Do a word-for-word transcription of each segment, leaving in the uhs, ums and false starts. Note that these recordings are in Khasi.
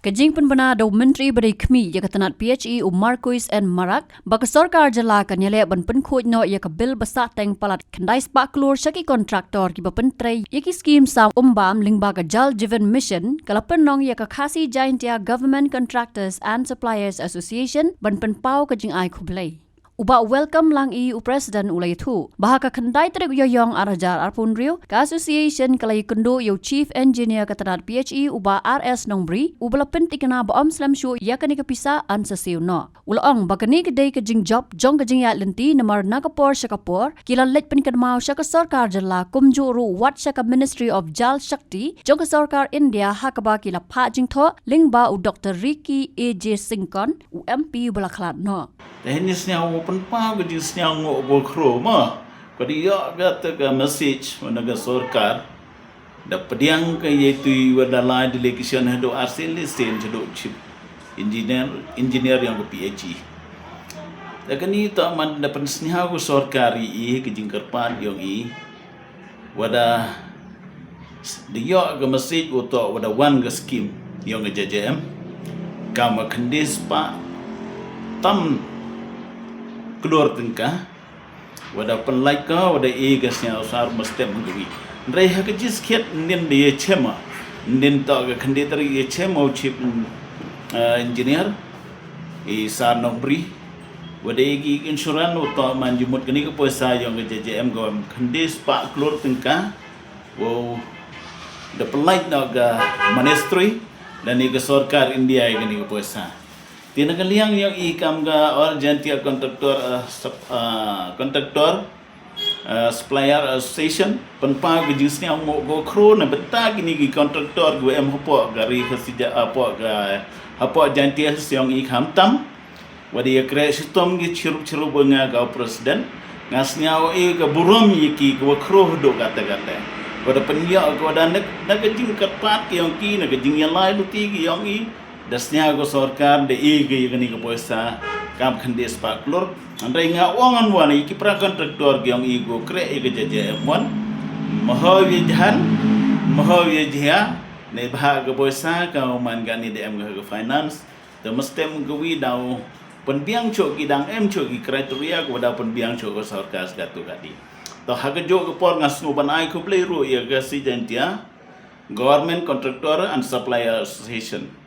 Ka jingpynbna da u Myntri ba dei khmih ïa ka tnat P H E u Marcuise N Marak, ba ka sorkar jylla kan ïaleh ban pynkhuid noh ïa ka bill ba sahteng palat khyndai spah klur sha ki kontraktor kiba pyntrei ïa ki skim saw umbam lyngba ka Jal Jeevan Mission, ka la pynlong ïa ka Khasi Jaintia Government Contractors and Suppliers Association ban pynpaw ka jingai khublei. U Bah Welcome Langi, u President, u la ïathuh ba ha ka khyndai tarik u Ïaïong ar hajar arphew hynriew, ka association ka la ïakynduh ïa u Chief Engineer ka tnat P H E, u Bah R S Nongbri, uba la pyntikna ba ym slem shuh ïa kane ka pisa yn sa siew noh. U la ong ba kane ka dei ka jingjop jong ka jingïaid lynti, namar na ka por sha ka por ki la leit pynkynmaw sha ka sorkar jylla kumjuh ruh wat sha ka Ministry of Jal Shakti jong ka sorkar India, ha kaba ki la phah jingthoh lyngba u Doctor Ricky A J Syngkon, u M P uba la khlad noh. Te hynne sñiaw u pynpaw ka jingsñiaw nguh ko khro ma. Ka dei ïoh kata ka message na ka sorkar. Da pdiang ka ïathuh wa da lai delegation haduh ar sien le sien haduh chief engineer, engineer yong ka P H E. Da kani to man da pynsñiaw ka sorkar i ka jingkyrpad yong i. Wa da, da ïoh ka message u to wa da wan ka skim yong ka J J M. Ka ma khyndai spah tam klur tyngka. Wa da pynlait ka, wa da i ka sñiaw sar ma step ma ka wi. Hynrei ha ka jiskhiat ndin da ïa chema. Ndin to ka khyndai tarik ïa chema u chief, eh, engineer. I sar Nongbri. Wa da i ki insurance u to man jumut kani ka poisa yong ka J J M ka wa khyndai spah klur tyngka. Wow. Da pynlait noh ka ministry. Lane ka sorkar India ïa kani ka poisa. Te na ka liang yong i kam ka All Jaintia Contractor, uh, sup-, uh, Contractor, uh, Supplier Association, pynpaw ka jingsñiaw nguh ko khro na bynta kini ki contractor kiwa em hapoh ka ri Khasi Ja-, hapoh ka, hapoh Jaintia Hills yong i khamtam. Wa da ïakren shitom ki chirup chirup wa nga ka president. Nga sñiaw i ka burom ïa ki kiwa khro haduh kata kata. Wa da pynïoh ka wa da na, na ka jingkyrpad ki yong ki, na ka jingïalai luti ki yong i. Da sñiaw ka sorkar da i ka ïa kani ka poisa kam khyndai spah klur. Hynrei nga ong wan ïa ki para contractor ki yong i ko kreh ïa ka J J M wan. Mahaw ïa jhan, mahaw ïa jia, ne bha ka poisa ka man kani da em ka finance. Te mestem ka wi daw pynbiang chok ki dang em chok ki criteria ko daw pynbiang chok ka sorkar sgatu kadi. To ha ka jok ka por nga sngew ban ai khublei ruh ïa ka Khasi Jaintia Government Contractor and Supplier Association.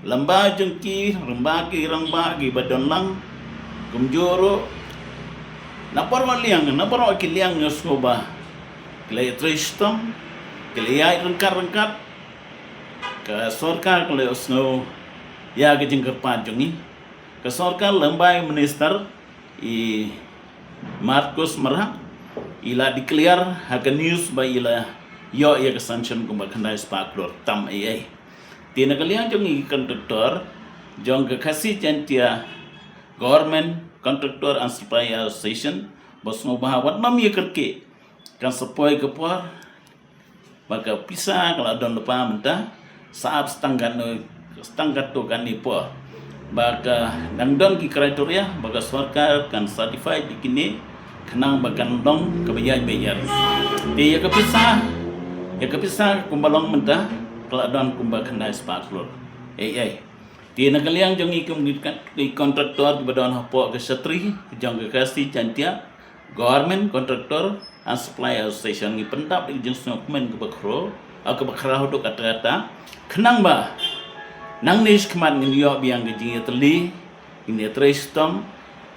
Lamba jong ki, ramba ki, ramba ki ba don lang. Kumjuh ruh. Na por wa liang, na por wa ki liang nga sngew ba. Ki la ïa trei shitom, ki la ïa ryngkat ryngkat. Ka sorkar ka la ïa sngew ïa ka jingkyrpad jong i. Ka sorkar lamba i minister i Marcuise Marak, i la declare ha ka news ba i la ïoh ïa ka sanction kumba khyndai spah klur tam ei ei. Te na ka liang jong i contractor, jong ka Khasi Jaintia Government Contractor and Supplier Association, ba sngew ba wat mam ïa kyrkieh. Kan sa poi ka por, ba ka pisa ka la don lypa mynta, sa ap stang katno, stang katto katne por. Ba ka dang don ki criteria, ba ka sorkar kan certify ïa kine, khnang ba kan long kaba ïaid ba ïaid. Te ïa ka pisa, ïa ka pisa kumba long mynta, ka la don kumba khyndai spah klur. Ei, ei. Te na ka liang jong i kum ki kan, ki contractor kiba don hapoh ka shatri, jong ka Khasi Jaintia, Government Contractor and Supplier Association ngi pyndap ïa ka jingsngewkmen kaba khraw, ah, kaba khraw haduh katta katta. Khnang ba, nangne shakhmat ngin ïoh biang ka jingïatylli, ngin ïatrei shitom,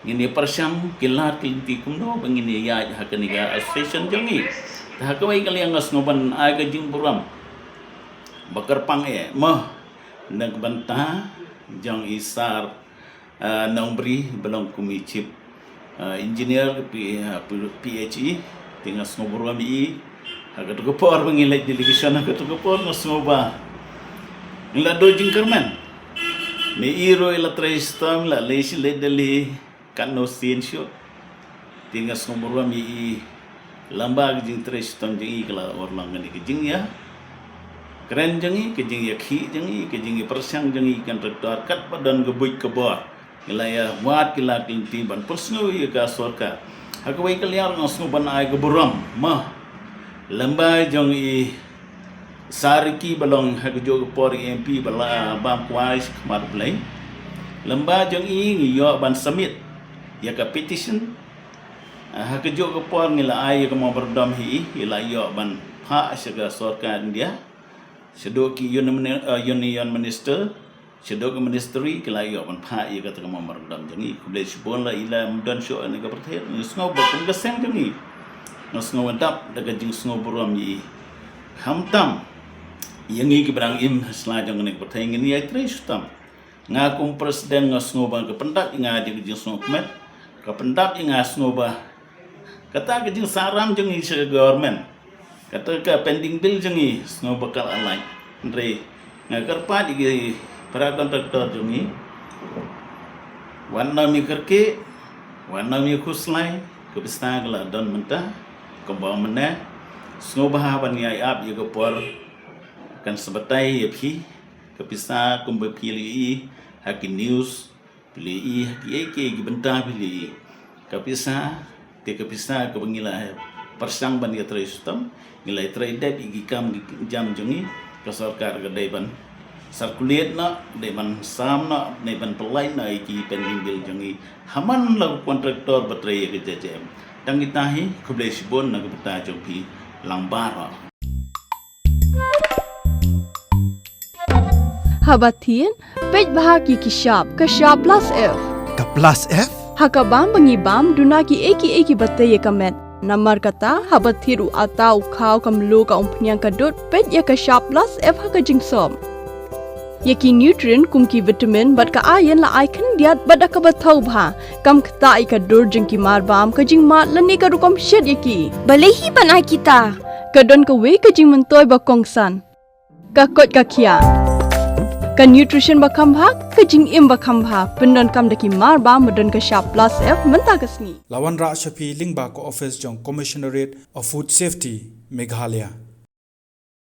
ngin ïapyrshang, ki lad ki lynti kumno, ba ngin ïaid ha kane ka association jong ngi. Te ha kawei ka liang nga sngew ban ai ka jingburom. Ba kyrpang eh, mo, na ka bynta, jong i sar, ah, Nongbri, ba long kum i chief, ah, engineer ka P-, ah, P-, P H E, te nga sngew burom i, ha kato ka por ba ngi leit delegation, ha kato ka por nga sngew ba. Ngi la do jingkyrmen. Me i ruh i la trei shitom, la leit shi leit Delhi, katno sien shuh. Te nga sngew burom i, i lamba ka jingtrei shitom jong i ka la urlong kane ka jingïa. Kren jong i, ka jingïakhih jong i, ka jingïapyrshang jong i, contractor katba don ka buit ka bor. Ki la ïa wad ki lad ki lynti ban pyrsngew ïa ka sorkar. Ha kawei ka liang nga sngew ban ai ka burom, mo. Lamba jong i Sa Ricky ba long ha kajuh ka por i M P ba la bam kwai sha khmat Blei. Lem bad jong i ngi ïoh ban submit ïa ka petition. Ah, ha kajuh ka por ngi la ai ïa ka memorandum hi i, i la ïoh ban phah sha ka sorkar India. Shaduh ki union, uh, union minister, shaduh ki ministry ki la ïoh ban phah ïa kata ka memorandum jong i. Khublei shibun la i la ym don shuh ha kane ka pyrthei. Nga sngew ba kum ka seng jong i, nga sngew dap da ka jingsngewburom ïa i. Khamtam ïa ngi kiba dang im ha sla jong kane ka pyrthei ngin ïai trei shuh tam. Nga kum president nga sngew ba ka pyndap ïa nga jong ka jingsngewkmen. Ka pyndap ïa nga sngew ba kata ka jingsahram jong i sha ka government, kata ka pending bill jong i sngew ba ka la lait. Hynrei nga kyrpad ïa ki para contractor jong i, wat nym ïa kyrkieh, wat nym ïa khuslai. Ka pisa ka la don mynta, kumba mynne. Sngewbha ban ïai ap ïa ka por kan sa batai ïa phi. Ka pisa kumba phi la ïohi ha ki news, phi la ïohi ha kiei kiei ki bynta phi la ïohi. Ka pisa, te ka pisa kaba ngi la pyrshang ban ïatrei shuh tam, ngi la ïatrei dep ïa ki kam ki jam jong ngi. Ka sorkar ka dei ban circulate noh, dei ban sam noh, dei ban pynlait noh ïa ki pending bill jong ngi. Ha man la ka contractor ba trei ïa ka J J M. Tang kita hi, khublei shibun na ka bynta jong phi lang baroh. Haba thied, peit bha ki ki shap, ka shap plus F. Ka plus F? Ha ka bam ba ngi bam, duna kiei kiei kiba tei ïa ka met. Namar kata, haba thied u atta, u khaw, ka mluh, ka umphniang, ka dud, peit ïa ka shap plus F ha ka jingsop. Ïa ki nutrient kum ki vitamin bad ka iron la ai khyndiat bad da kaba thaw bha. Kam ktah ïa ka dur jong ki marbam, ka jingmad lane ka rukom shet ïa ki. Balei hi ban ai kita? Ka don kawei ka jingmyntoi ba kongsan. Ka koit ka khiah. Ka nutrition ba kham bha, ka jingim ba kham bha. Pyndonkam da ki marbam ba don ka shap plus F mynta ka sngi. La wanrah sha phi lyngba ka office jong Commissionerate of Food Safety, Meghalaya.